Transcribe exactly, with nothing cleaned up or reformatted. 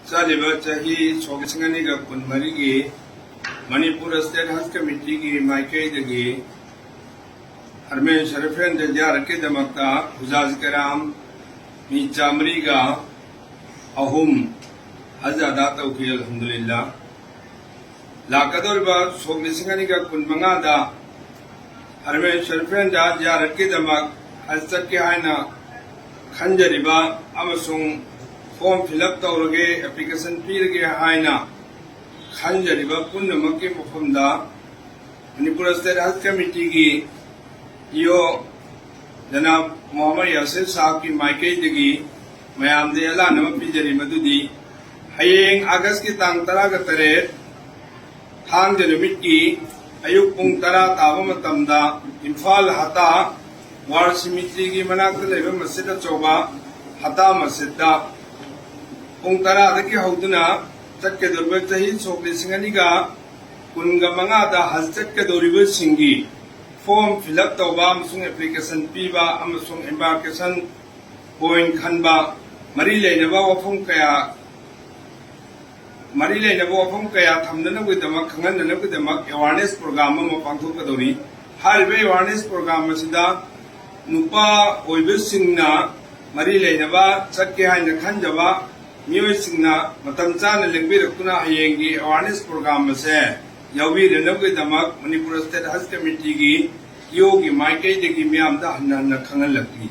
ꯆꯠꯂꯤꯕ ꯆꯍꯤ ꯁꯣꯛ ꯂꯤꯁꯤꯡ ꯑꯅꯤꯒ ꯀꯨꯟꯃꯔꯤꯒꯤ ꯃꯅꯤꯄꯨꯔ ꯁ꯭ꯇꯦꯠ ꯍꯖ ꯀꯃꯤꯇꯤꯒꯤ ꯃꯥꯏꯀꯩꯗꯒꯤ ꯍꯔꯃꯦꯟ ꯁꯔꯐꯦꯟꯗ ꯖꯤꯌꯥꯔꯠꯀꯤꯗꯃꯛꯇ ꯍꯨꯖꯥꯖ ꯀꯔꯥꯝ ꯃꯤ ꯆꯥꯃꯔꯤꯒ ꯑꯍꯨꯝ ꯍꯖ ꯑꯗꯥ ꯇꯧꯈꯤ꯫ ꯑꯜꯍꯝꯗꯨꯂꯤꯜꯂꯥ, ꯂꯥꯛꯀꯗꯧꯔꯤꯕ ꯁꯣꯛ ꯂꯤꯁꯤꯡ ꯑꯅꯤꯒ ꯀꯨꯟꯃꯉꯥꯗ ꯍꯔꯃꯦꯟ ꯁꯔꯐꯦꯟꯗ ꯖꯤꯌꯥꯔꯠꯀꯤꯗꯃꯛ ꯍꯖ ꯆꯠꯀꯦ ꯍꯥꯏꯅ ꯈꯟꯖꯔꯤꯕ ꯑꯃꯁꯨꯡ ꯐꯣꯔꯝ ꯐꯤꯜ ꯑꯞ ꯇꯧꯔꯒꯦ, ꯑꯦꯄ꯭ꯂꯤꯀꯦꯁꯟ ꯄꯤꯔꯒꯦ ꯍꯥꯏꯅ ꯈꯟꯖꯔꯤꯕ ꯄꯨꯝꯅꯃꯛꯀꯤ ꯃꯐꯝꯗ ꯃꯅꯤꯄꯨꯔ ꯁ꯭ꯇꯦꯠ ꯍꯖ ꯀꯃꯤꯇꯤꯒꯤ ꯏ ꯑꯣ ꯖꯅꯥꯕ ꯃꯣꯍꯝꯃꯗ ꯌꯥꯁꯤꯔ ꯁꯥꯍꯕꯀꯤ ꯃꯥꯏꯀꯩꯗꯒꯤ ꯃꯌꯥꯝꯗ ꯑꯦꯂꯥꯟ ꯑꯃ ꯄꯤꯖꯔꯤ, ꯃꯗꯨꯗꯤ ꯍꯌꯦꯡ ꯑꯥꯒꯁꯀꯤ ꯇꯥꯡ ꯇꯔꯥꯒ ꯇꯔꯦꯠ, ꯊꯥꯡꯖ ꯅꯨꯃꯤꯠꯀꯤ ꯑꯌꯨꯛ ꯄꯨꯡ ꯇꯔꯥ ꯇꯥꯕ ꯃꯇꯝꯗ ꯏꯝꯐꯥꯜ ꯍꯇꯥ ꯋꯥꯔ ꯁꯤꯃꯤꯇ꯭ꯔꯤꯒꯤ ꯃꯅꯥꯛꯇ ꯂꯩꯕ ꯃꯁꯖꯤꯗ ꯑꯆꯧꯕ ꯍꯇꯥ ꯃꯁꯖꯤꯗꯇ ꯄꯨꯡ ꯇꯔꯥꯗꯒꯤ ꯍꯧꯗꯨꯅ ꯆꯠꯀꯗꯧꯔꯤꯕ ꯆꯍꯤ ꯁꯣꯛ ꯂꯤꯁꯤꯡ ꯑꯅꯤꯒ ꯀꯨꯟꯒ ꯃꯉꯥꯗ ꯍꯖ ꯆꯠꯀꯗꯧꯔꯤꯕꯁꯤꯡꯒꯤ ꯐꯣꯔꯝ ꯐꯤꯜ ꯑꯞ ꯇꯧꯕ ꯑꯃꯁꯨꯡ ꯑꯦꯄ꯭ꯂꯤꯀꯦꯁꯟ ꯄꯤꯕ ꯑꯃꯁꯨꯡ ꯑꯦꯝꯕꯥꯔꯀꯦꯁꯟ ꯄꯣꯏꯟꯠ ꯈꯟꯕ ꯃꯔꯤ ꯂꯩꯅꯕ ꯋꯥꯐꯝ ꯀꯌꯥ ꯃꯔꯤ ꯂꯩꯅꯕ ꯋꯥꯐꯝ ꯀꯌꯥ ꯊꯝꯅꯅꯕꯒꯤꯗꯃꯛ, ꯈꯪꯍꯟꯅꯅꯕꯒꯤꯗꯃꯛ ꯑꯦꯋꯥꯔꯅꯦꯁ ꯄ꯭ꯔꯣꯒ꯭ꯔꯥꯝ ꯑꯃ ꯄꯥꯡꯊꯣꯛꯀꯗꯧꯔꯤ꯫ ꯍꯥꯏꯔꯤꯕ ꯑꯦꯋꯥꯔꯅꯦꯁ ꯄ꯭ꯔꯣꯒ꯭ꯔꯥꯝ ꯑꯁꯤꯗ ꯅꯨꯄꯥ ꯑꯣꯏꯕꯁꯤꯡꯅ ꯃꯔꯤ ꯂꯩꯅꯕ ꯆꯠꯀꯦ ꯍꯥꯏꯅ ꯈꯟꯖꯕ ꯃꯤꯑꯣꯏꯁꯤꯡꯅ ꯃꯇꯝ ꯆꯥꯅ ꯂꯦꯡꯕꯤꯔꯛꯇꯨꯅ ꯍꯌꯦꯡꯒꯤ ꯑꯦꯋꯥꯔꯅꯦꯁ ꯄ꯭ꯔꯣꯒ꯭ꯔꯥꯝ ꯑꯁꯦ ꯌꯥꯎꯕꯤꯔꯅꯕꯒꯤꯗꯃꯛ ꯃꯅꯤꯄꯨꯔ ꯁ꯭ꯇꯦꯠ ꯍꯖ ꯀꯃꯤꯇꯤꯒꯤ ꯏ ꯑꯣꯒꯤ ꯃꯥꯏꯀꯩꯗꯒꯤ ꯃꯤꯌꯥꯝꯗ ꯍꯟꯅ ꯍꯟꯅ ꯈꯪꯍꯜꯂꯛꯂꯤ꯫